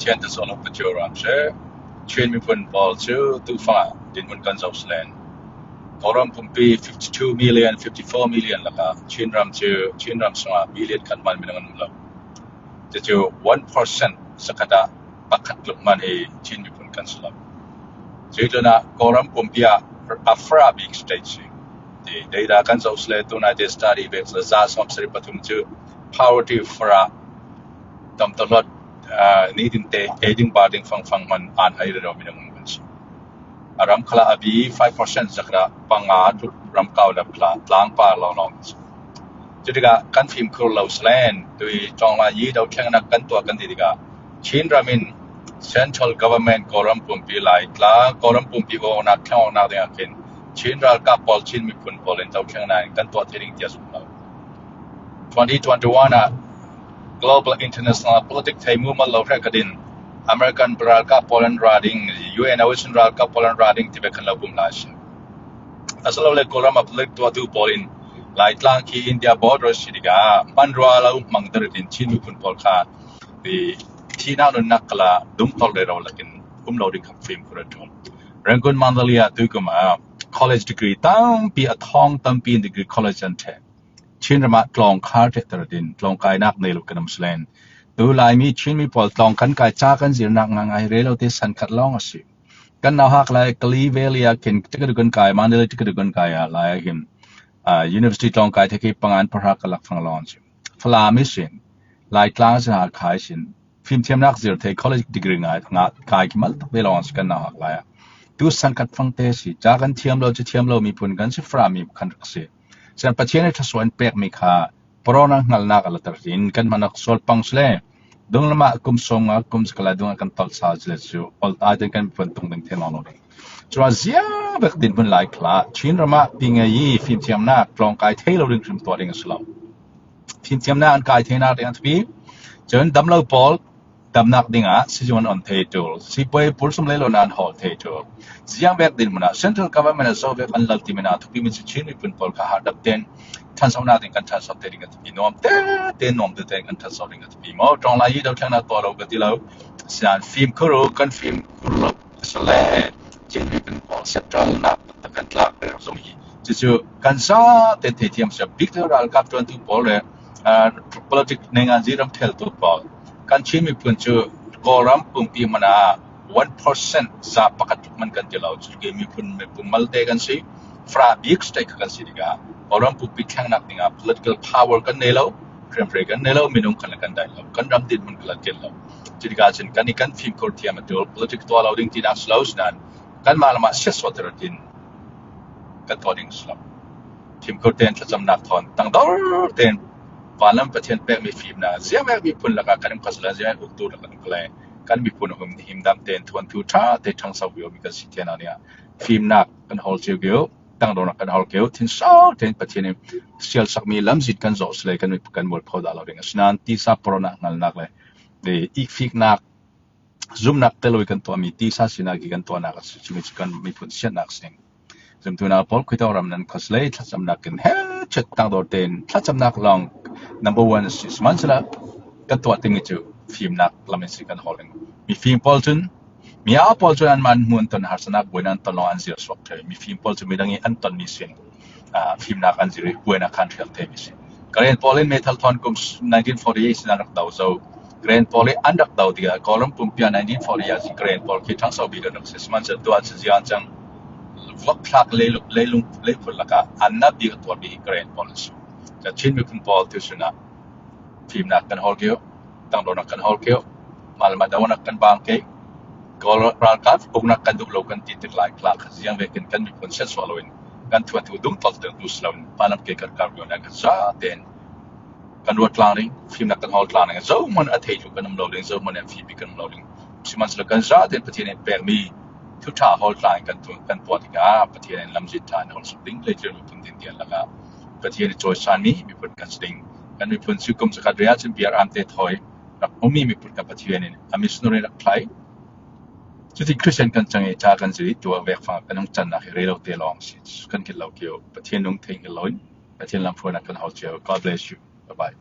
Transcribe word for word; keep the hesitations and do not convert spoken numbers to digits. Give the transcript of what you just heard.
Chin te solo pa chu ram se. Chin miphun pawl chu tu fa dinmun kan zo slen. Kawlram pumpi fifty two million, fifty four million laka. Chin ram chu, Chin ram sunga million khat man minung an um lo. Chu chu one percent sakata pakhat luk man hi Chin miphun kan si lo. Chu luna Kawlram pumpi a, a fara big state si. Ti data kan zo sle tuna te study bek sa za som sri pathum chu poverty fara tam talot, ah, ni din te, e ding ba ding fang fang man an hai ro minung kan si. A ram khala a bi five percent zakra panga tu ram kau la pla tlang pa lo lo. Chu tika kan fim khur lo slen tui tong la yi dau thleng nak kan tua kan ti tika. Chin ramin central government Kawlram pumpi lai tla Kawlram pumpi o nak thleng nak ding akin. Chin ral ka pawl Chin miphun pawl in dau thleng nak kan tua thei ding tia suk lo. Twenty twenty-one a global international politics thei mu mal lo rek kadin American ral ka pawl an ra ding, U N a Western ral ka pawl an ra ding ti bek kan lo bum lai si. Asal lo le Kawlram a politics tua tu pawl in lai tlang ki India border si dika man ra lo mang der din Chin miphun pawl kha ti thi na nun nak kala dum tol le ro lakin um lo ding kham fim kura tun. Rangoon Mandalay a tu kuma college degree tampi a thong tampi degree college an the. Chin rama tlong khar te ter din tlong kai nak nei lo kan um slen. Tu lai mi Chin mi pawl tlong kan kai cha kan zir nak nga ngai re lo te san khat long a si. Kan nau hak lai Kali Valley a kin tikadu kan kai Mandalay tikadu kan kai a lai a hin. Ah, university tlong kai te ki pangan parhak ka lak fang long si. Fala mi sin. Lai tlang sin ha khai sin. Fim thiam nak zir te college degree ngai nga kai ki mal tak be long si kan nau hak lai a. Tu san khat fang te si. Cha kan thiam lo chi thiam lo miphun kan si fara mi kan rak si. San Pathian e thasuan pek mi kha Corona ngal nak ala tar in kan manak sol pang sle. Dung lama kum som nga kum sakala dung kan tol sa sle su. Ol ta den kan pun tung ding theng lo ding. Chua zia bek din pun lai kla. Chin rama pi ngai yi fim thiam nak tlong kai thei lo ding sim tua ding slo. Fim thiam nak an kai thei nak ding an pi. Chun dam lo pawl dam nak ding a si jun on thei tu. Si poi pur sum le lo nan hol thei tu. Ziang bek din muna central government a so bek an lal ti mina thupi min si Chin miphun pawl kha har dap ten. Than sau nak ding kan than sau te ding ka thupi nom te te nom te te kan than sau ding ka thupi mo. Trong lai yi dau thang na to lo ka ti lo. Sian fim khuru kan fim khuru lo. Sale Chin miphun pawl central nak ta kan tlak re zong hi. Chu chu kan sa te te thiam sa big ral kap tuan tu pawl le. Ah, politic nenga ziram thel tu pawl. Kan Chin miphun chu Kawlram pumpi mana one percent za pakat man kan ti lo chu ke miphun miphun mal te kan si. Fara big state kan si dika. Kawlram pumpi thang nak dinga political power kan nei lo. Krem pre kan nei lo minung kan kan dai lo. Kan ram din mun kan kan lo. Chu dika chin kan ni kan fim kor thiam a tul politic tua lo ding ti nak slow snan. Kan malama sia so ter din. Kan tua ding slow. Fim kor ten thlacham nak thon tang dor ten. Vanlam Pathian pek mi fim na. Zia mek mi phun laka kan im khas la zia uk tu laka kan kle. Kan mi phun hum him dam ten thuan thu tha te thang sau bio mi kan si thian ania. Fim nak kan hol chiu keu, tang dor nak kan hol keu, thin sau ten Pathian in sial sak mi lam zit kan zo sle kan mi kan mol pho da lo ding. Snan ti sa pro nak ngal nak le. De ik fik nak zum nak te lo kan tua mi ti sa sina ki kan tua nak si mi kan mi phun sian nak sing. Zumtu na pawl khuitau ram nan khas lei thlacham nak kin he chet tang dor ten thlacham nak long number one si sman sila kan tua ting chu fim nak lam si kan holding. Mi fim pawl chun mi a pawl chun an man mun ton har sanak buin an ton long an zir sok the. Mi fim pawl chun mi dangi an ton mi sin. Ah, fim nak an zir buin a kan thial the mi sin. Karen pawl in metal thon kum nineteen forty-eight sin an rak dau zo. Karen pawl in an rak dau dia Kawlram pumpi a nineteen forty a si Karen pawl ki thang sau bi kan rak si sman sa tua si zian chang. Vak thlak leilung, leilung, leipul laka, an na bik a tuar bik Karen pawl su. Ka Chin miphun pawl tu suna. Fim nak kan hol keu, tang dor nak kan hol keu, mal ma dau nak kan bang kei. Kol ral ka, uk nak kan duk lo kan ti tik lai klak, ziang ve kan kan miphun set so lo in. Kan thuan thu dung tol teng tu slow in, palam kei kan kar keu nak kan sa ten. Kan ruat tlang ding, fim nak kan hol tlang ding. Zo mon a thei thu kan um lo ding, zo mon em fim bi kan um lo ding. Siman sila kan za den Pathian in pek mi thu tha hol tlang kan tu kan puat ding a Pathian in lam zin tha hol suk ding le tir mi phun din dian laka. Pathian in choi san mi mi phun kan sding. Kan mi phun su kum sakat ria chin biar am te thoi. Rak um mi mi phun kan Pathian in a missionary rak thlai. Chuti Christian kan chang e cha kan ziri tua vek fang kan hong chan nak hi rei lo te long si. Kan kit lo keu Pathian nung theng hi lo in. Pathian lam phun kan hol cheu. God bless you. Bye bye.